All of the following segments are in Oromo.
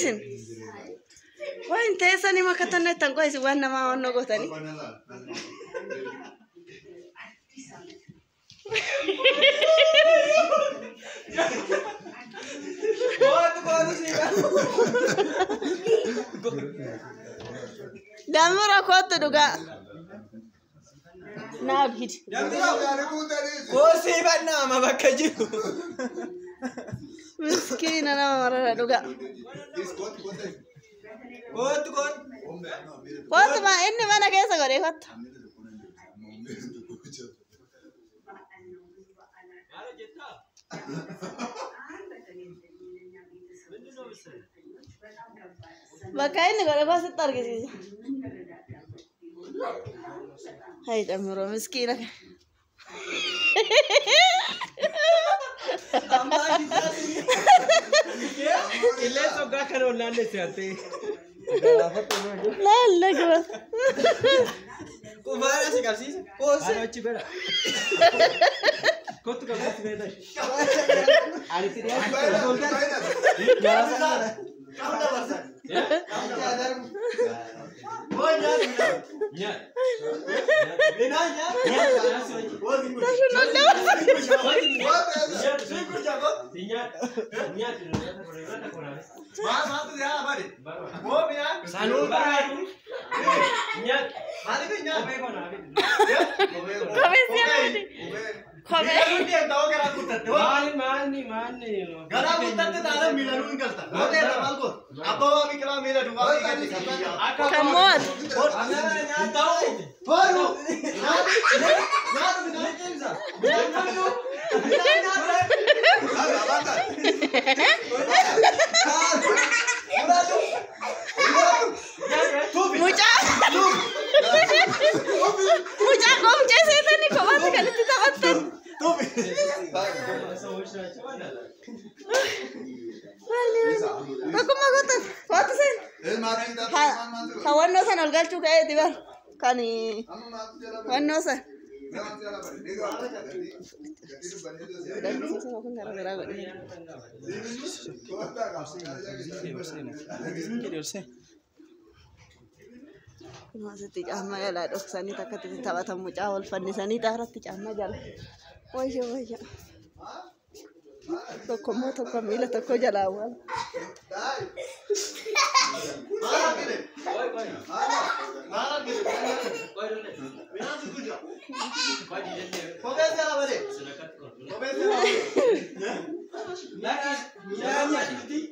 isin? Waa hin teessanii makkatanna ittan qo'a isin waan namaa onnoo gootanii. Dammira kootu dhugaa. Naa ol hidi. Koosii bannaama bakka jiru. Miskiina nama marara dhugaa. Kootu kootu. Kootu ma inni mana keessa godhee kootu. Bakka inni godhe koo sitti argisiisa. Hai Dammiro miskiina. Qilleensa hoggaa kana ol naannesse hattee. Laalla gaba. Qubaara si qabsiisa. Koosii. Achi bira. Kottu qabsiisi beektaa. Ani itti dhiyaatu. Kophee si yaamti. Kophee. Garaa guuttatte taanaan miilanuu hin galta. Kophee irra maal goota? Abbabaa Biqilaa miila duwwaa fiigatti kan biyya. Kan mo'atu. Toru! Nyaatu midhaan cimsa. Midhaan nyaatu. Mucaa. Mucaa qoomcee seetanii kophaatti kan itti taphattan. Tokkummaa kootan kootu seen. Kan wannoo sana ol galchuu ka'eeti bar. Kan wannoo sana. Kun garaagaraa godhee. Kun asitti caammaa jalaa dhoksanii takka itti taphatan mucaa wal fannisanii xaaratti caammaa jala. Wayyo wayyo. Tokko immoo tokko miila tokko jalaa awwaala. Kophee jala bade. Kophee jala bade.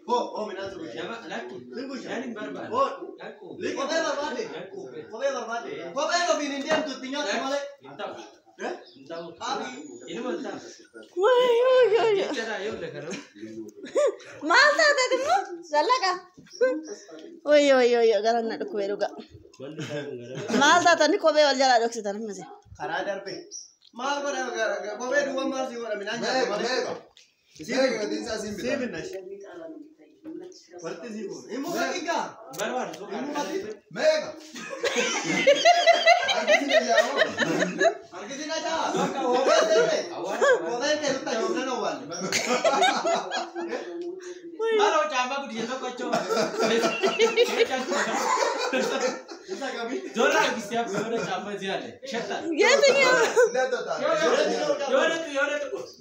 Hoo midhaan sugucha. Hoo kophee barbaade. Kophee barbaade. Kopheen ofiin hin deemtu itti nyaattu malee. Wayyo wayyo. Maal taateet immoo zallaqa. Wayyo wayyo wayyo garaan na dhukkubee dhugaa. Maal taatanii kophee wal jalaa dhoksitan ammas. Karaa darbe. Maal godha kophee duwwaa maal si godha midhaan nyaattu malee. Sii binna ishee. Walitti sii buuna. Hin mukatin gaa. Hin mukatin. Harkisina jaa. Kophee seerre. Kopheen kee sitti ajoomnan awwaalle. Isa kamii? የትኛው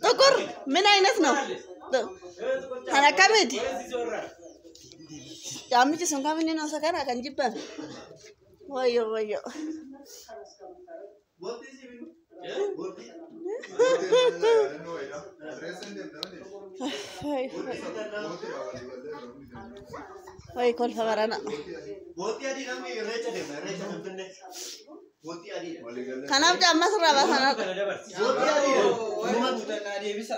ጥቁር ምን አይነት ነው? Kan akkamiiti? Caammichi sun kam inni isa kana kan jibban? Wayyo wayyo. Boottii sii binu. Boottii. Way kolfa barana. Boottii adii namni irreecha deema. Irreecha Finfinnee. Boottii adiidha. Kanaaf caamma sirraa baasan har'a. Boottii adiidha.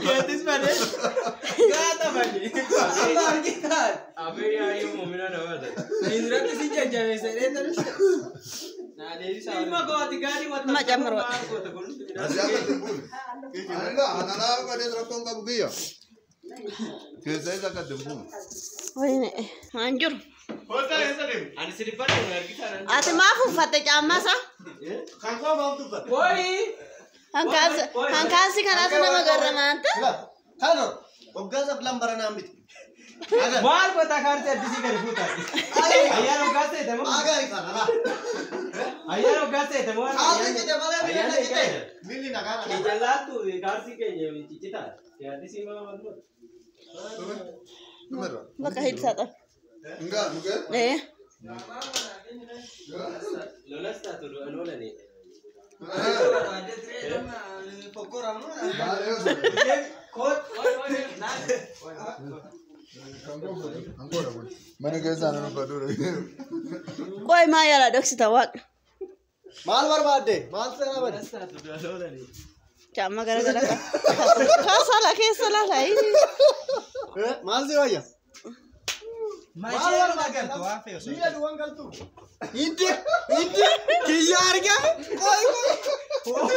Keetis malee. Gaata malee. Amma argitaan. Indirratti si jajjabeessa dheetan. Amma caamma Wayne haan jiru. Boottaa eessa deemu? Ati maaf uffatte caammaa isaa? Kan koo maaf tuffatte? Hankaasi kanaatu nama garrama anta. Kano. Waggaa sablan baranaan miti. Maal goota kaartii addisii gadi fuutaa? Ayyaana waggaa seete moo? Agari kana laa. Ayyaana waggaa seete moo? Kaartii cite malee miilli na cite. Miilli na kana. Jallaattu kaartii keenya ciccitaa. Addisii maa maal goota? Bakka hidhisaa. Enggak, bukan. Eh. Lolas taatu du'an oolanii. Mana keessa nama baduu. Qoy maa yaalaa dhoksita waaqa. Maal barbaadde? Maal sana bade? Caamma gara gara kaasaa la keessa laala. Maal si wayya? Maal barbaadde? Miila duwwan galtu. Hindi hindi kiyya argame qoy qoy.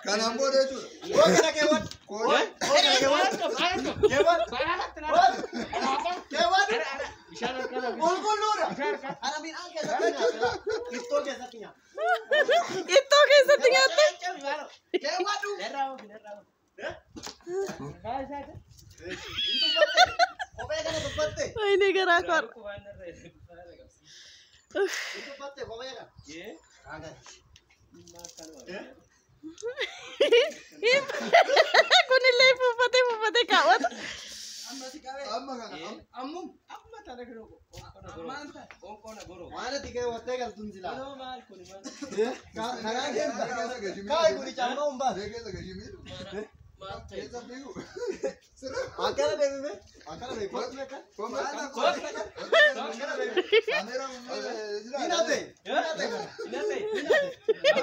Kanaan booda jechuudha. Ittoo keessatti nyaatte. Wayne garaa kor. Kunillee fuuffatee fuuffatee kaawwata.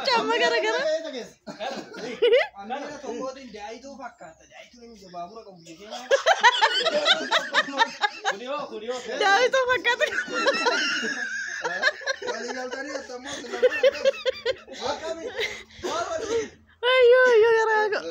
Caamma gara gara. Daawituu fakkaata. Ayyoo ayyoo garaa koo.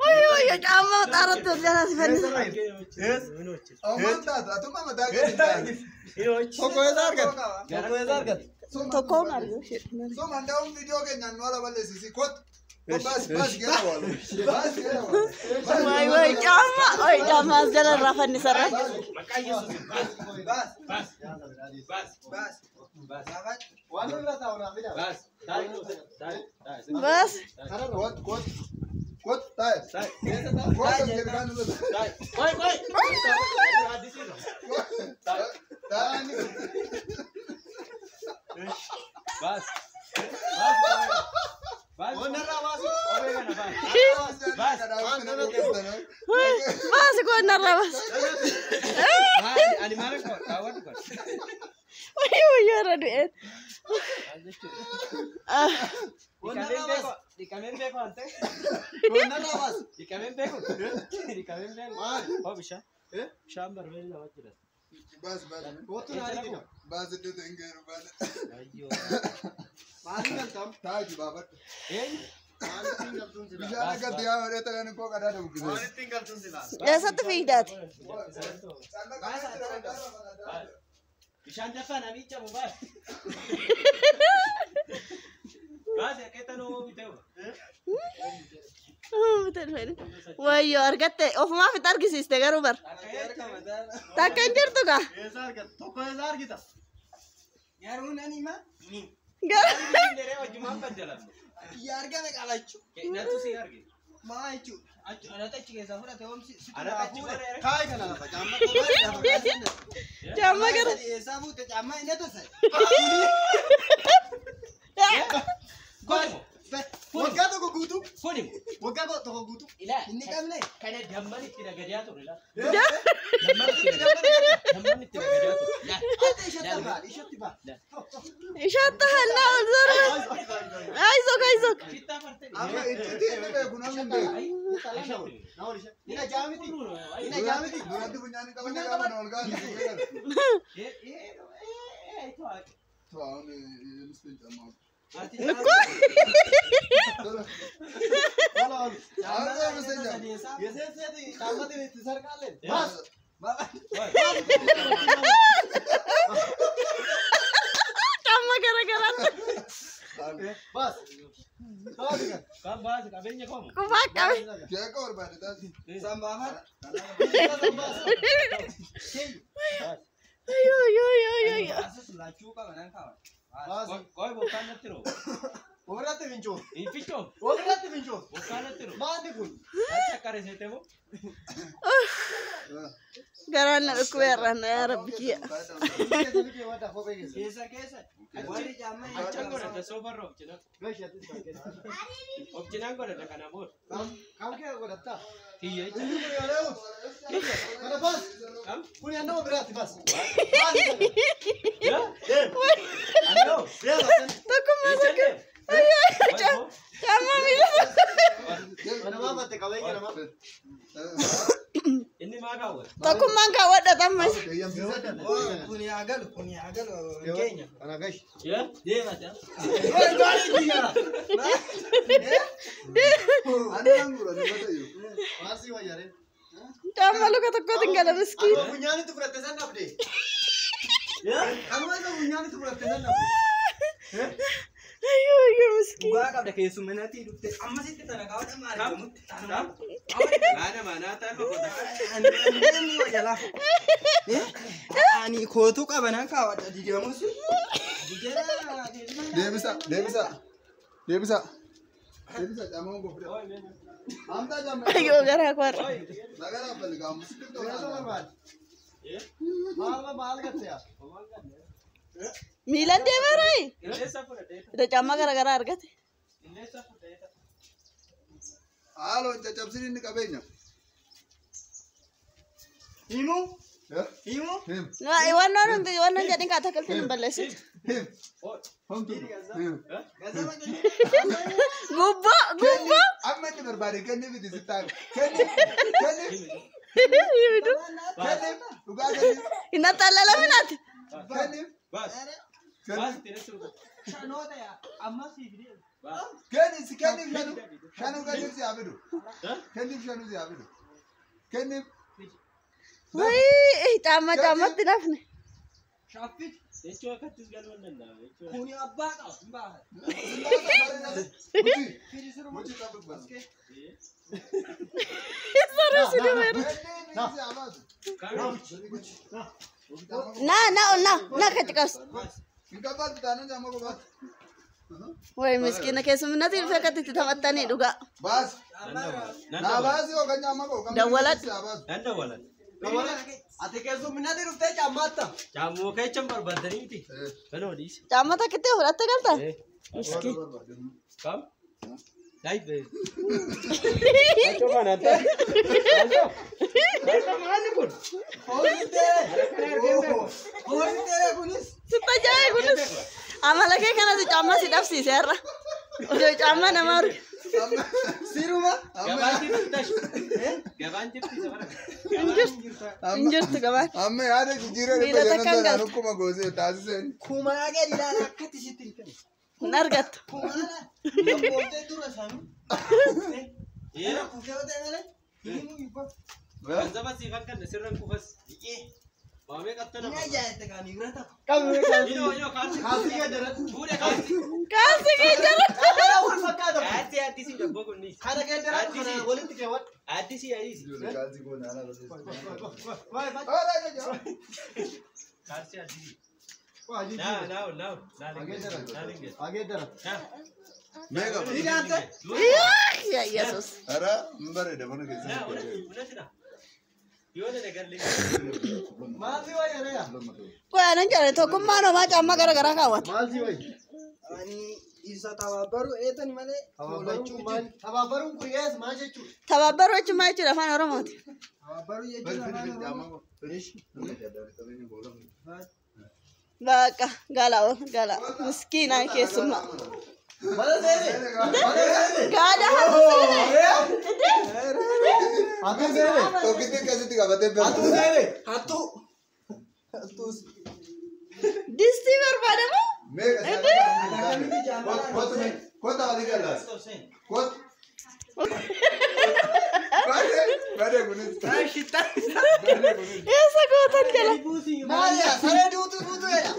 Wayyoo wayyoo caamma xaaratti ol jalaa si fannisa. Tokkoon argu. Waay waay caamma waay caamma as jala irraa fannisarra. Baas. Baasi qonnarraa baas. Wayyoo wayyoo irra du'een. Eessatti fiigdaati? Bishaan dafaa namicha mubaas. Baas akkeetta nuu bitee. Wayyoo argatte ofumaaf itti argisiiste garuu bar. Takka hin jirtu kaa? Caamma gara. Waggaa tokko guutuu. Waggaa tokko guutuu. Inni qabne. Kana damman itti nagadiyaa ture laa. Damman itti nagadiyaa ture. Ate ishatti baal ishatti baal. ይሸትሃል። ና ዞር በል። አይዞህ አይዞህ። እኮ ጫማ ገረገራ ቁፋ ቀቤ። አዮ አዮ አዮ አዮ። Garaan na dhukkubee har'aan yaa rabbi kiyya. Tokkummaa tokko. Ayo ጫማ miila. Tokkummaan kaawwadha xammas. Caamma luka tokkootiin gala miskiin. Ayo ayo miskiin. Ani kootuu qabanaa kaawwadha diigamus. Deebisa, deebisa, deebisa, deebisa. Ayo garaa koo har'a. Miilaan deemeera. Ida caammaa garaagaraa argate. Haaloo hin caccabsin inni qabeenya. Himu? Him. Himu? Wannoon hundi wannoon jedhin kaa takkaltiin hin balleessitu. Him. Homtuu. Him. Gubboo gubboo. Amma inni barbaade kenniif itti sitti hafe. Kenniif. Kenniif. Himidu. Kenniif. Dhugaa kenniif. Hin attaalalaminaati. Kenniif. Kenniif si kenniif shanu. Shanuu kenniif si haa fidu. Kenniif shanuu si haa fidu. Kenniif. Wayii caamma caammatti nafne. Kuni abbaa qaba. Hin baafata. Muchi qabu bas. Saree si deemeera. Kenniif si haa baasu. Na na na na kachi qabsi. Hin qabbaatu taanaan caamma qofaatti. Wayi miskiina keessumminatti dhufee akkatti itti taphattanii dhugaa. Baas. Naa baasi yookaan caamma koo. Dawwaladhu. Si haa baasu. Ati keessumminatti dhuftee caammatta. Caamma takkitti fudhattee galta. Miskiin. Sitti ajaa'e kunis. Amala kee kanatu caamma si dhabsiise har'a. Osoo caamma nama arge. Siruma. Hin jirtu. Hin jirtu gabaan. Amma yaada jijjiirraa Miila dhibba takkaan shanan galta. akkuma goosee taasiseen. Kumaa gadi ilaala akkatti sitti hin kennu. Hin argattu. Kumaa lammootee dura isaanii. Kuufee ta'e malee. Himu hibbaa. Inni ajaa'ibte kan hiraa ta'a. Kaasii gaddarratti. Kaasii kee jala. Kana wal fakkaata. Kana gaddarratti kana walitti keewwadhu. Meeqa? Yaa Yesuus. Ara hin bareeda mana keessatti. Maal si wayya reeya? Qoy anan jedhe tokkummaan homaa caamma garaagaraa kaawwata. Maal si wayya? Ani isa tabaabaru eetani malee. Tabaabaruun maal? Tabaabaruun kun ees maal jechuudha? Tabaabbaruu jechuun maal jechuudha afaan Oromooti? Tabaabaru jechuun afaan Oromoo. Bakka gala gala miskiina keessummaa. Mana seene. Mana seene. Gaada hattu seene. Hattu seene. Tokkitti akkasitti qabatee bira. Hattu seene. Hattu. Hattu. Distii barbaadamu? Meeqa? Kottu kottu walii galaas. Kottu. Badee kunis. Eessa gootan jala? Maali yaa saree duutu duutu jedha.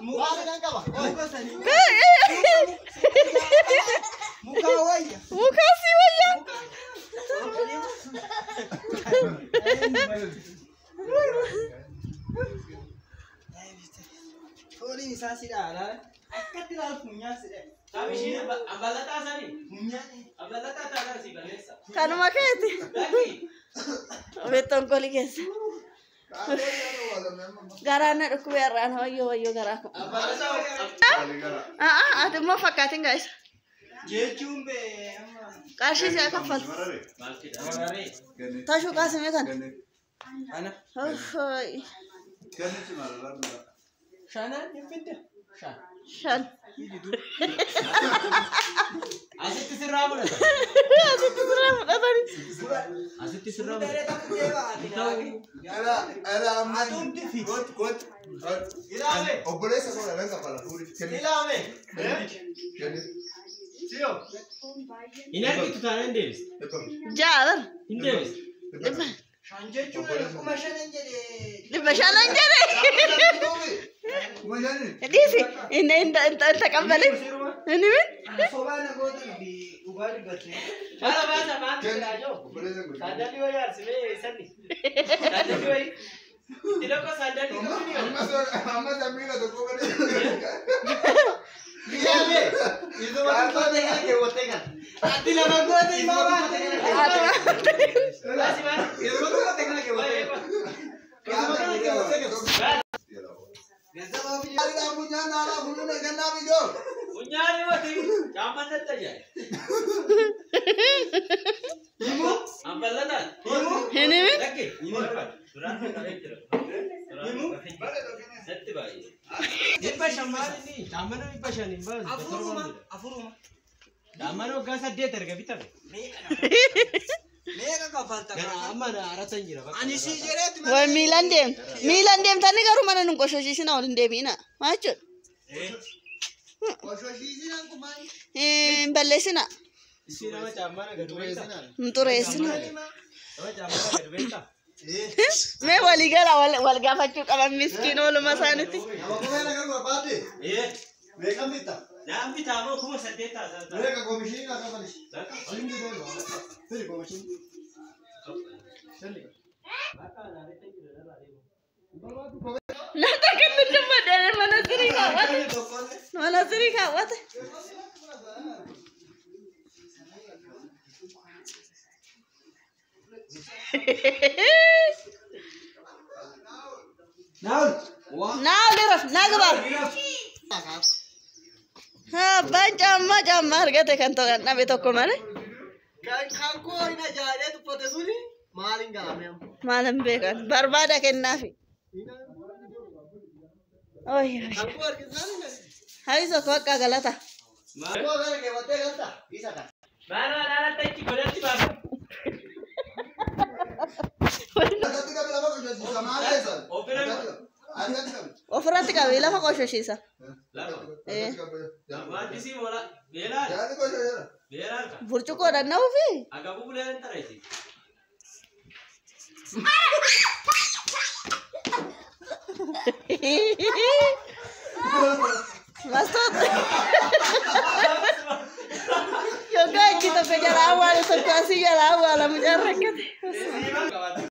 Maali kan qaba? Muka wayya. Muka si wayya. Fooliin isaa si dhaala. Akkatti ilaalu funyaan si dhaala. Kanuma keeti. Obeettoon kolii keessa. Garaan na dhukkubee har'aan wayyoo wayyoo garaa koo. Ati immoo fakkaatiin gaa'isa. Jechuun bee amma. Qarshii si'a kaffaltu. Tashuu qaasimee kana. Ana. Shanaan hin fidda. Shan. Shan. Asitti sirraa fudhatan. Asitti sirraa fudhatani. Asitti sirraa fudhatan. Obboleessa koo dhalan kaffala fuudhi. Ilaame. Kenni. Siyo. Hin argitu taanaan deebiste. Ja'a bara. Hin deebiste. Dhibba. Shan jechuun kuma shanan jedhee. Dhibba shanan jedhe. Kuma shani. Dhiisi. Inni hin taqabbalin. Inni min? Sobaa na gootan fi dhugaa dubbattee. Haala baasa maal jedhaa jiru? Obboleessa koo. Sandalii wayii arsimee sanni. Sandalii wayii. Itti tokko sandalii qabni. Amma sammiila tokko malee. Ilaame. Isuma goote kana keewwattee kana. Ati lama goote himaa baate. Baasi baasi. Isuma goote kana keewwattee. Isuma kana keewwattee kana. Funyaani wati caamman natti ajaa'iba. Himu. Amballataan. Himu. Hin himin? Lakki. Duraan qabee jira. Himu. Natti baay'ee. Dhibba shan maal inni? Caamman dhibba shan hin baasu. Afuruma. Afuruma. Caamman waggaa 8 erga bitame. Meeqa kaffalta? Amma aratan jira. Ani si jedheetti Way miilaan deemta. Miilaan deemtanii garuu mana nun qoshoshiisina ol hin deebi'ina. Maal jechuudha? Qoshoshiisinaan kun maali? Hin balleessina. Ishii nama caammaan gad beektaa? Hin xureessina. Nama caammaan gad beektaa? Mee walii gala wal gaafachuu qaban miskiin ooluma isaaniitti. Nama kophee na garuu barbaadde? Meeqan bitta? Naan bitaa moo 8,000 taasisaa? Meeqa koomishinii naa kaffali? Siin bitee firi koomishinii. Nata kan dubbadhe mana sirii kaawwate. Mana sirii kaawwate. Naawul. Naa oliraf naa gabaa. Abbaan caammaa caammaa argate kan dhabe tokko malee. Kan koo hin ajaa'ibee tuffate suni maaliin gaame amma? Maal hin beekan barbaada kennaafi. Oy Kan koo argisaan hin arginu. Hayiso koo akka galata. Kan koo gara keewwattee galta? Isa kana. Maal maal achi godhatti baafa. Akkatti qabe lafa qoshoshiisa maal keessan? Akkatti qabe. Ofirratti qabe lafa qoshoshiisa. Maaddisii moola beelaan Yaadni qoshosheera. beelaan ka. Burcuqqoodhaan na'uufi. Agabuu buleen tareesi. Mastoota. Yookaan achi tokko jalaa awwaala tokko asii jalaa awwaala mucaan rakkate.